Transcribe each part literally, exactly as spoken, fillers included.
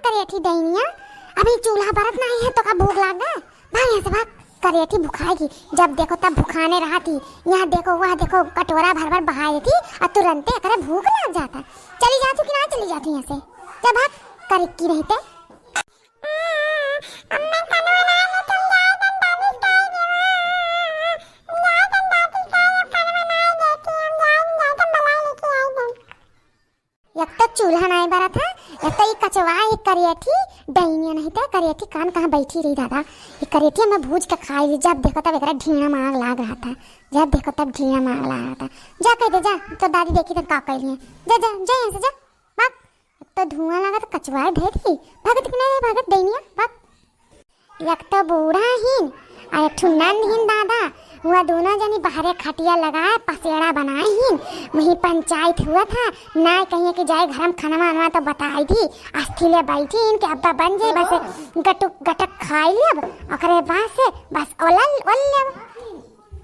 करेठी डैनिया, अभी चूल्हा बरत नाही है तो का भूख लाग गए? भाग यहाँ से भाग। करेठी भुखाएगी, जब देखो तब भुखाने रहती। यहाँ देखो, वहाँ देखो, कटोरा भर भर बहाए देती, और तुरंते एकरे भूख लाग जाता। चली जातू कि ना चली जातू यहाँ से? जा भाग, करे की रहते। एक तो चूल्हा नाई बरत है, एक तो ई कचवाए, ई करेठी डैनिया नहीं तो करेठी कान कहाँ बैठी रही दादा। ई करेठी हमें भूज के खाई ली, जब देखो तब एकरा ढीणा में आग लाग रहा था, जब देखो तब ढीणा में आग लाग रहा था। जा कह दे, जा, तो दादी देखी तो का कैली है। जा, जा, जा यहाँ से जा, भाग। एक तो धुआं लगा तो कचवाए धे दी, भागत कि नहीं भागत डैनिया, भाग। एक तो बूढ़ा हीन, और एक ठो नंद हीन दादा, हुआ दोनों जनी बाहरे खटिया लगाए, पसेड़ा बनाए हीन, वहीं पंचायत हुआ था, ना कहिए कि जाए घर में खाना वाना तो बताई दी, अस्थि ले बैठी इनके अब्बा बन जाए, बस गटुक गटक खाई लेब, ओकरे बाद से बस ओलल ओल लेब।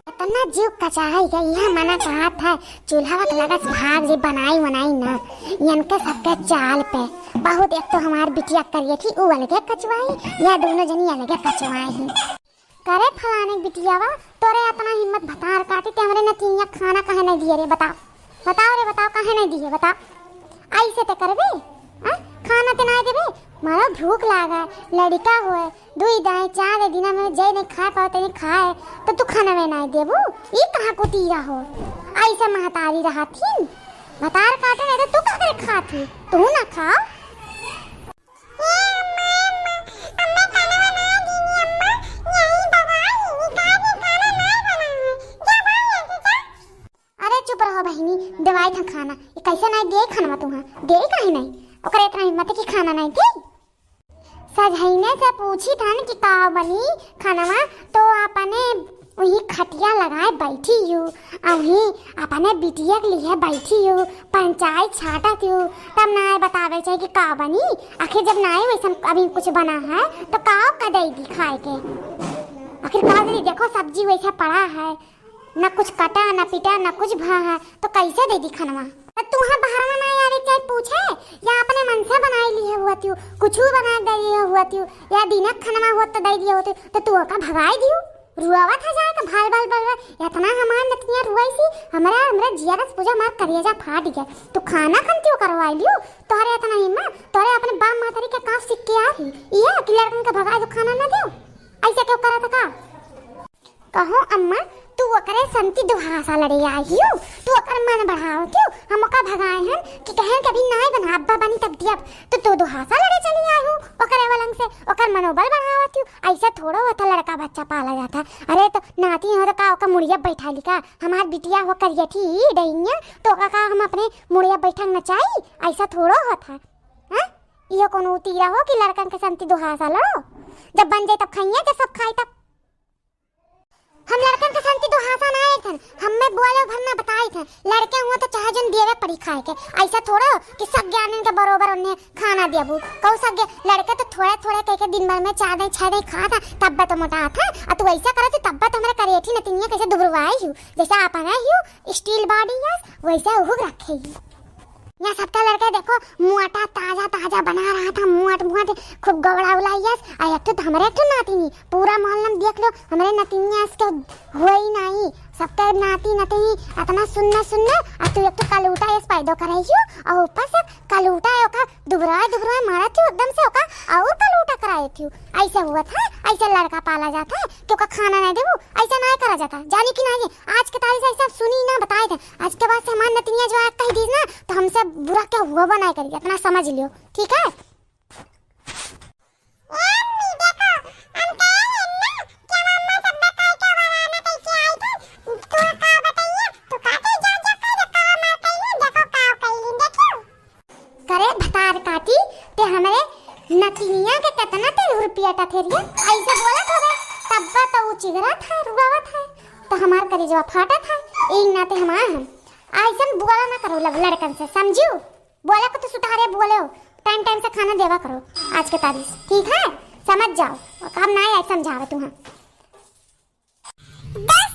इतना जीव कचाई गई, यह मना कहा था, चूल्हा के लगस भाग जी, बनाई वनाई ना, इनके सबके चाल पे। बहुत एक तो हमार बिटिया करिए थी, उ अलगे कचवाई, यह दोनों जनी अलगे कचवाई ही। करे फलाने बिटियावा, तोरे इतना हिम्मत भतार काटी, ते हमरे नतिनिया खाना काहे नहीं दिए रे, बताओ, बताओ रे, बताओ, काहे नहीं दिए, बताओ। ऐसे ते करबे, हाँ? खाना ते नहीं देबे, मारो भूख लागा, लड़का होए, दुई दाई चार दिन में जे नहीं खाए पाओ, ते नहीं खाए, तो तू खाना में नहीं देबू? ई कहाँ को तीरा हो? ऐसे महतारी रहा थी, भतार काटे नहीं तो तू का करे खाती? तू ना खाओ। अरे चुप रहो बहिनी, देवाई था खाना। ये कैसे नहीं दे खाना तुहा? दे काहे नहीं? ओकरे इतना हिम्मत है कि खाना नहीं दे? सजैने से पूछी थन कि का बनी खानवा, तो अपने वही खटिया लगाए बैठी यू, आ वही अपने बिटिया के लिए बैठी यू, पंचायत छाटत यू, तब ना बतावे चाहिए कि का बनी। आखिर जब ना वैसन अभी कुछ बना है तो का का दे दी खाए के? आखिर का दे दी? देखो सब्जी वैसे पड़ा है, न कुछ कटा, न पिटा, न कुछ भा है, तो कैसे दे दी खनवा? तो तुहा बहरवा ना आवे के चाही पूछे, या अपने मन से बनाई ली है हुआ त्यू, कुछ बना दे ली है हुआ त्यू, या दिनक खनवा होत तो दे दिए होते, तो तू ओका भगाई दियो। रुआवत है जाए का भल भल भल भल, इतना हमार नतिया रुआई सी, हमरा, हमरा जिया रस पूजा हमार करेजा फाट गया। तू खाना खन क्यों करवाई लियो? तोहरे इतना हिम्मत, तोहरे अपने बाप मातारी के काफ सीख के आ रही, ये कि लड़कन के भगाई दो, खाना ना दो, ऐसे क्यों करत का? कहो अम्मा, तू ओकरे संती दुहासा लड़े आई हियो, तू ओकर मन बढ़ाओ क्यों? हम ओका भगाए हन कि कहन के अभी नाय बना, अब्बा बनी तब दियब, तो तू दुहासा लड़े चली आई हो ओकरे वलंग से, ओकर मनोबल बढ़ावत क्यों? ऐसा थोड़ो होता लड़का बच्चा पाला जाता। अरे तो नाती हो तो का ओकर मुड़िया बैठा ली का? हमार बिटिया हो करियठी डैनिया, तो ओका का हम अपने मुड़िया बैठा नचाई? ऐसा थोड़ो होता है, हाँ? ये कोनो तीरा हो कि लड़कन के संती दुहासा लड़ो? जब बन जाए तब खाइए, जब सब खाई तब। हम लड़कन के संती दुहासा ना आए थन, हमें बोले भर ना बताए थन। लड़के हुआ तो चाहे जन देवे पड़ी खाए के, ऐसा थोड़ा हो कि सब ज्ञानन के बरोबर उन्हें खाना देबू। कहू सब गे-, लड़के तो थोड़े थोड़े कह के दिन भर में चार दिन छह दिन खा था, तब तो मोटा था। और तू ऐसा करत तब तो हमारे करेठी नतिनिया कैसे दुबरवाई हूँ, जैसे आप है यू स्टील बॉडी यस वैसे उहुक रखे ही। यहाँ सबका लड़का देखो, मोटा ताजा ताजा बना रहा था, मोट मोट खूब गौड़ा उलाइयस। आ एक ठो तो हमरे एक ठो नातिनी, पूरा मोहल्ला में देख लो, हमरे नतिनिया इसके होई नहीं। सबका नाती नतिनी इतना सुन्ना सुन्ना, आ तू एक ठो कलूटा यस पैदा करे हियो, और ऊपर से कलूटा है ओका दुबराए दुबराए मारा थी एकदम से ओका, और कलूटा कराए थी। ऐसे हुआ था, ऐसे लड़का पाला जाता है कि ओका खाना नहीं देबू, ऐसा नहीं करा जाता, जानी कि नहीं? आज के तारीख से ऐसा सुनी ना बताए थे, आज के बाद से हमार नतिनिया जो है कह दीस ना, तो हमसे बुरा क्या हुआ बनाए करी, इतना समझ लियो, ठीक है? करे भतार काटी, ते हमरे नतिनिया के कितना ते रुपया टथेरिया, ऐसे बोलत होबे, तब्बा तो उ चिगरत है, रुआवत है, तो हमार करेजवा फाटत है, एक नाते हम आए हैं, ऐसन बोला ना करो लब-, लड़कन से, समझियो? बोला को तो सुधारे बोलो, टाइम टाइम से खाना देवा करो, आज के तारीख, ठीक है? समझ जाओ, अब ना आए समझावे तुम्हें। दस